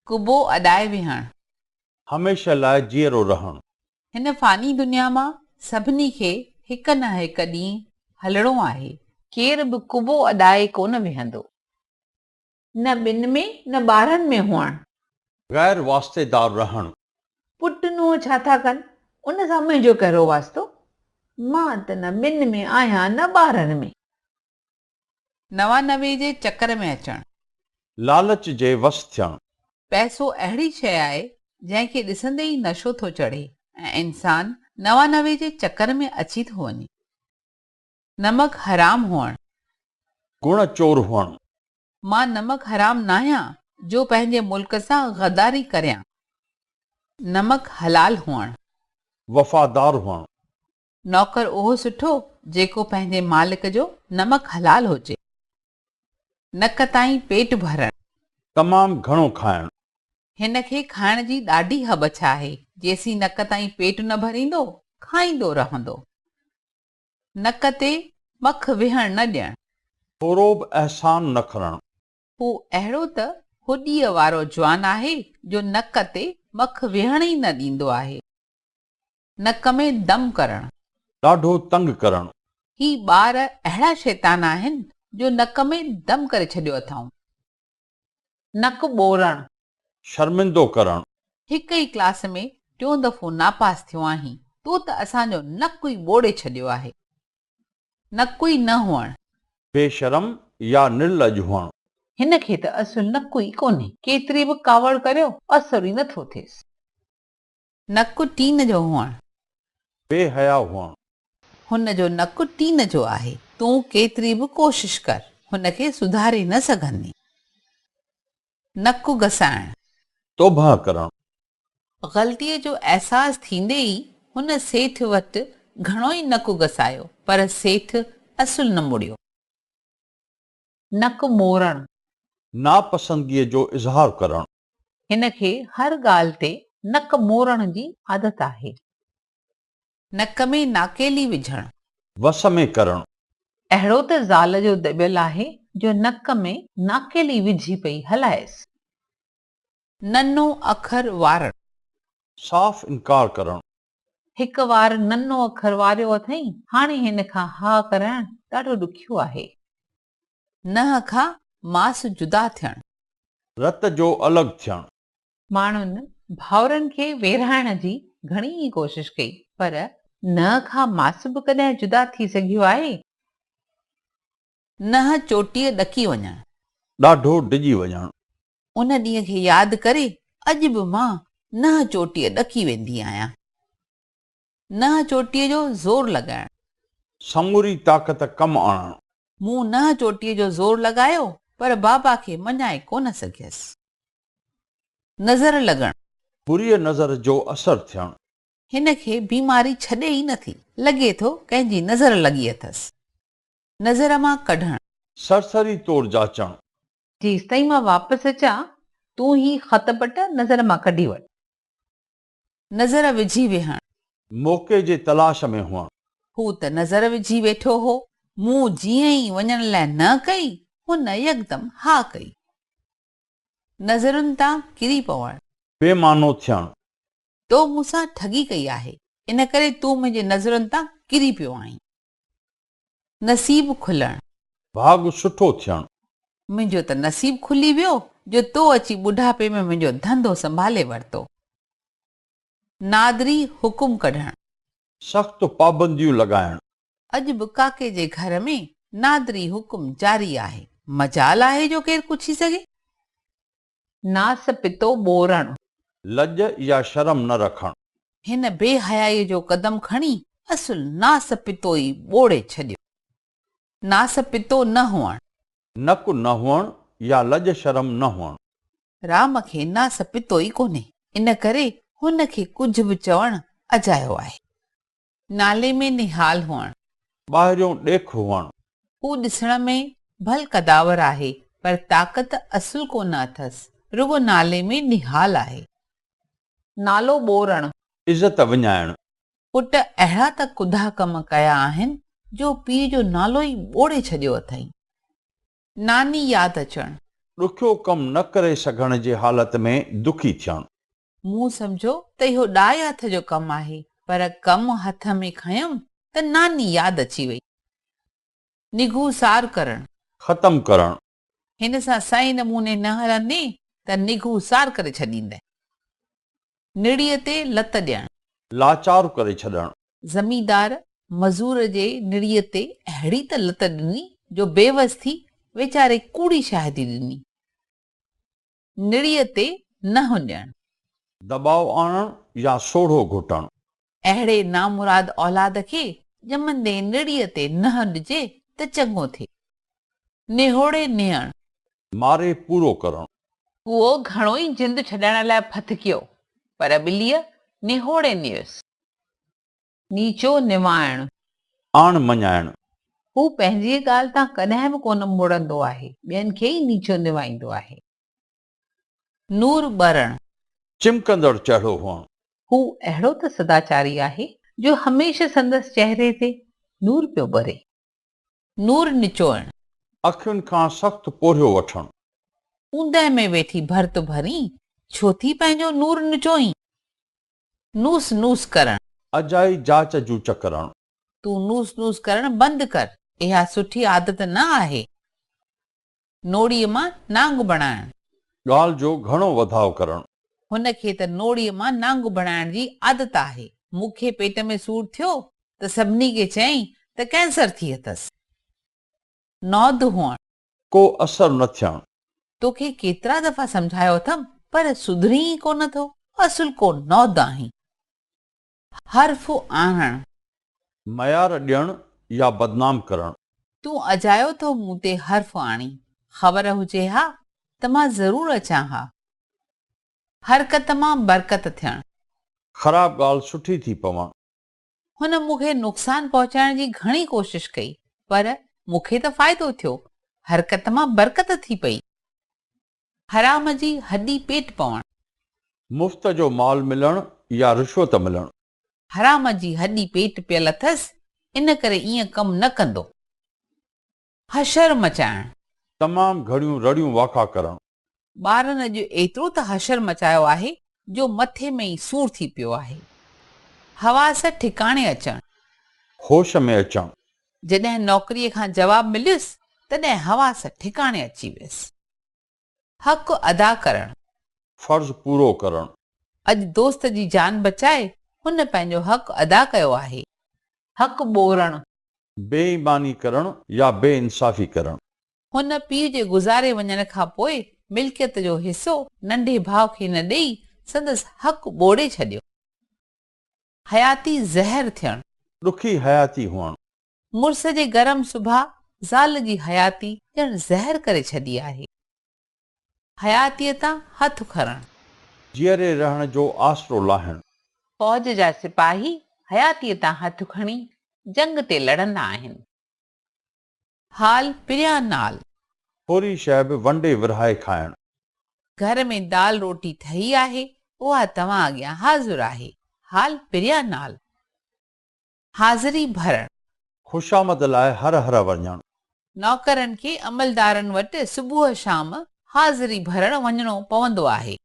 قبو اڏائي ويهڻ. هميشه لاء جيئرو رهڻ. هن فاني دنيا مان سڀني کي هڪ نه هڪ ڏينهن هلڻو آهي. ڪير به قبو اڏائي ڪونه ويهندو. نه ٻن ۾ نه 12 ۾ هئڻ. غير واسطيدار رهڻ. پٽ نونهن ڇا ٿا ڪن، ان سان منهنجو ڪهڙو واسطو؟ مان ته نه ٻن ۾ آهيان نه 12 ۾. 99 جي چڪر ۾ اچڻ. لالچ جي وس ٿيڻ. پئسو اهڙي شيء آهي، جنهن کي ڏسندي ئي نشو ٿو چڙهي ۽ انسان 99 جي چڪر ۾ اچي ٿو وڃي. نمڪ حرام هئڻ. گڻ چور هئڻ. مان نمڪ حرام ناهيان جو پنهنجي ملڪ سان غداري ڪريان. نمڪ حلال هئڻ. وفادار هئڻ. نوڪر اهو سٺو جيڪو پنهنجي مالڪ جو نمڪ حلال هجي. نڪ تائين پيٽ ڀرڻ. تمام گهڻو کائڻ. هن کي کائڻ جي ڏاڍي هٻڇ آهي، جيسين نڪ تائين پيٽ نه ڀريندو، کائيندو رهندو. نڪ تي مک ويهڻ نه ڏيڻ. ٿورو به احسان نه کڻڻ. هو اهڙو ته هڏيء وارو جوان آهي جو نڪ تي مک ويهڻ ئي نه ڏيندو آهي. نڪ ۾ دم ڪرڻ. ڏاڍو تنگ ڪرڻ. هي ٻار اهڙا شيطان آهن جو نڪ ۾ دم ڪري ڇڏيو اٿائون. نڪ ٻوڙڻ. شرمندو ڪرڻ. هڪ ئي ڪلاس ۾ ٽيون دفعو ناپاس ٿيو آهين، تو ته اسان جو نڪ ئي ٻوڙي ڇڏيو آهي. نڪ ئي نه هئڻ. بي شرم يا نرلڄ هئڻ. هن کي ته اصل نڪ ئي ڪونهي. ڪيتري به ڪاوڙ ڪريو، اثر ئي نٿو ٿئيس. نڪ ٽين جو هئڻ. بي حيا هئڻ. هن جو نڪ ٽين جو آهي. تون ڪيتري به ڪوشش ڪر، هن کي سڌاري نه سگهندين. نڪ گسائڻ. توبهه ڪرڻ. غلطيء جو احساس ٿيندي ئي هن سيٺ وٽ گهڻو ئي نڪ گسايو، پر سيٺ اصل نه مڙيو. نڪ موڙڻ. ناپسندگيء جو اظهار ڪرڻ. هن کي هر ڳالهه تي نڪ موڙڻ جي عادت آهي. نڪ ۾ ناڪيلي وجهڻ. وس ۾ ڪرڻ. اهڙو ته زال جو دٻيل آهي جو نڪ ۾ ناڪيلي وجهي پئي هلائيس. ننو اکر وارڻ. صاف انڪار ڪرڻ. هڪ وار ننو اکر واريو اٿئي، هاڻي هن کان ها ڪرائڻ ڏاڍو ڏکيو آهي. ننهن کان ماس جدا ٿيڻ. رت جو الڳ ٿيڻ. ماڻهن ڀائرن کي ويرهائڻ جي گهڻي ئي ڪوشش ڪئي، پر ننهن کان ماس به ڪڏهن جدا ٿي سگهيو آهي؟ ننهن چوٽيء ڏڪي وڃڻ. ڏاڍو ڊڄي وڃڻ. ان ڏينهن کي ياد ڪري اڄ به مان ننهن چوٽيء ڏڪي ويندي آهيان. ننهن چوٽيء جو زور لڳائڻ. سموري طاقت ڪم آڻڻ. مون ننهن چوٽيء جو زور لڳايو، پر بابا کي مڃائي ڪونه سگهيس. نظر لڳڻ. بريء نظر جو اثر ٿيڻ. هن کي بيماري ڇڏي ئي نٿي، لڳي ٿو ڪنهن جي نظر لڳي اٿس. نظر مان ڪڍڻ. سرسري طور جاچڻ. جيستائين مان واپس اچان، تون هي خط پٽ نظر مان ڪڍي وٺ. نظر وجهي ويهڻ. موقعي جي تلاش ۾ هئڻ. هو ته نظر وجهي ويٺو هو. مون جيئن ئي وڃڻ لاء نه ڪئي، هن يڪدم ها ڪئي. نظرن تان ڪري پوڻ. بي مانو ٿيڻ. تو مون سان ٺڳي ڪئي آهي، ان ڪري تون منهنجي نظرن تان ڪري پيو آهين. نصيب کلڻ. ڀاڳ سٺو ٿيڻ. منهنجو ته نصيب کلي ويو جو تو اچي ٻڍاپي ۾ منهنجو ڌنڌو سنڀالي ورتو. نادري حڪم ڪڍڻ. سخت پابنديون لڳائڻ. اڄ به ڪاڪي جي گهر ۾ نادري حڪم جاري آهي. مجال آهي جو ڪير ڪڇي سگهي. ناس پتو ٻوڙڻ. لڄ يا شرم نه رکڻ. هن بي حيائيء جو قدم کڻي اصل ناس پتو ئي ٻوڙي ڇڏيو. ناس پتو نه هئڻ. نڪ نه هئڻ يا لڄ شرم نه هئڻ. رام کي ناس پتو ئي ڪونهي، ان ڪري هن کي ڪجهه به چوڻ اجايو آهي. نالي ۾ نهال هئڻ. ٻاهريون ڏيک هئڻ. هو ڏسڻ ۾ ڀل قداور آهي، پر طاقت اصل ڪونه اٿس، رڳو نالي ۾ نهال آهي. نالو ٻوڙڻ. عزت وڃائڻ. پٽ اهڙا ته ڪڌا ڪم ڪيا آهن، جو پيء جو نالو ئي ٻوڙي ڇڏيو اٿئي. ناني ياد اچڻ. ڏکيو ڪم نه ڪري سگهڻ جي حالت ۾ دکي ٿيڻ. مون سمجهيو ته اهو ڏائي هٿ جو ڪم آهي، پر ڪم هٿ ۾ کنيم ته ناني ياد اچي وئي. نگهو سار ڪرڻ. ختم ڪرڻ. هن سان صحيح نموني نه هلندين ته نگهو سار ڪري ڇڏيندء. نڙيء تي لت ڏيڻ. لاچار ڪري ڇڏڻ. زميندار مزور جي نڙيء تي اهڙي ته لت ڏني جو بيوس ٿي ويچاري ڪوڙي شاهدي ڏني. نڙيء تي ننهن ڏيڻ. دٻاء آڻڻ يا سوڙهو گهٽڻ. اهڙي نامراد اولاد کي ڄمندي نڙيء تي ننهن ڏجي ته چڱو ٿئي. نهوڙي نيڻ. ماري پورو ڪرڻ. ڪوئو گهڻو ئي جند ڇڏائڻ لاء ڦٿڪيو، پر ٻليء نهوڙي نيس. نيچو نوائڻ. آڻ مڃائڻ. هو پنهنجيء ڳالهه تان ڪڏهن به ڪونه مڙندو آهي، ٻين کي ئي نيچو نوائيندو آهي. نور ٻرڻ. چمڪندڙ چهرو هئڻ. هو اهڙو ته سداچاري آهي، جو هميشه سندس چهري تي نور پيو ٻري. نور نچوئڻ. اکين کان سخت پورهيو وٺڻ. اوندهه ۾ ويٺي ڀرت ڀرين، ڇو ٿي پنهنجو نور نچوئين؟ نوس نوس ڪرڻ. اجائي جاچ جوچ ڪرڻ. تون نوس نوس ڪرڻ بند ڪر، اها سٺي عادت نه آهي. نوڙيء مان نانگ بڻائڻ. ڳالهه جو گهڻو وڌاء ڪرڻ. هن کي ته نوڙيء مان نانگ بڻائڻ جي عادت آهي. مون کي پيٽ ۾ سور ٿيو ته سڀني کي چيائين ته ڪينسر ٿي اٿس. نود هئڻ. ڪو اثر نه ٿيڻ. توکي ڪيترا دفعا سمجهايو اٿم پر سڌرين ئي ڪونه ٿو. اصل ڪو نود آهين. حرف آڻڻ. ميار ڏيڻ يا بدنام ڪرڻ. تون اجايو ٿو مون تي حرف آڻين. خبر هجي ها ته مان ضرور اچان ها. حرڪت مان برڪت ٿيڻ. خراب ڳالهه سٺي ٿي پوڻ. هن مون کي نقصان پهچائڻ جي گهڻي ڪوشش ڪئي، پر مون کي ته فائدو ٿيو. حرڪت مان برڪت ٿي پئي. حرام جي هڏي پيٽ پوڻ. مفت جو مال ملڻ يا رشوت ملڻ. حرام جي هڏي پيٽ پيل اٿس، ان ڪري ائين ڪم نه ڪندو. حشر مچائڻ. تمام گهڻيون رڙيون واڪا ڪرڻ. ٻارن اڄ ايترو ته حشر مچايو آهي جو مٿي ۾ ئي سور ٿي پيو آهي. حواس ٺڪاڻي اچڻ. هوش ۾ اچڻ. جڏهن نوڪريء کان جواب مليس، تڏهن حواس ٺڪاڻي اچي ويس. حق ادا ڪرڻ. فرض پورو ڪرڻ. اڄ دوست جي جان بچائي هن پنهنجو حق ادا ڪيو آهي. حق ٻوڙڻ. بي ايماني ڪرڻ يا بي انصافي ڪرڻ. هن پيء جي گذاري وڃڻ کان پوء ملڪيت جو حصو ننڍي ڀاء کي نه ڏيئي سندس حق ٻوڙي ڇڏيو. حياتي زهر ٿيڻ. ڏکي حياتي هئڻ. مڙس جي گرم سڀاء زال جي حياتي ڄڻ زهر ڪري ڇڏي آهي. حياتيء تان هٿ کڻڻ. جيئري رهڻ جو آسرو لاهڻ. فوج جا سپاهي حياتيء تان هٿ کڻي جنگ تي لڙندا آهن. حال پريان نال. ٿوري شيء به ونڊي ورهائي کائڻ. گهر ۾ دال روٽي ٺهي آهي، اها توهان اڳيان حاضر آهي. حال پريان نال. حاضري ڀرڻ. خوشامد لاء هر هر وڃڻ. نوڪرن کي عملدارن وٽ صبح شام حاضري ڀرڻ وڃڻو پوندو آهي.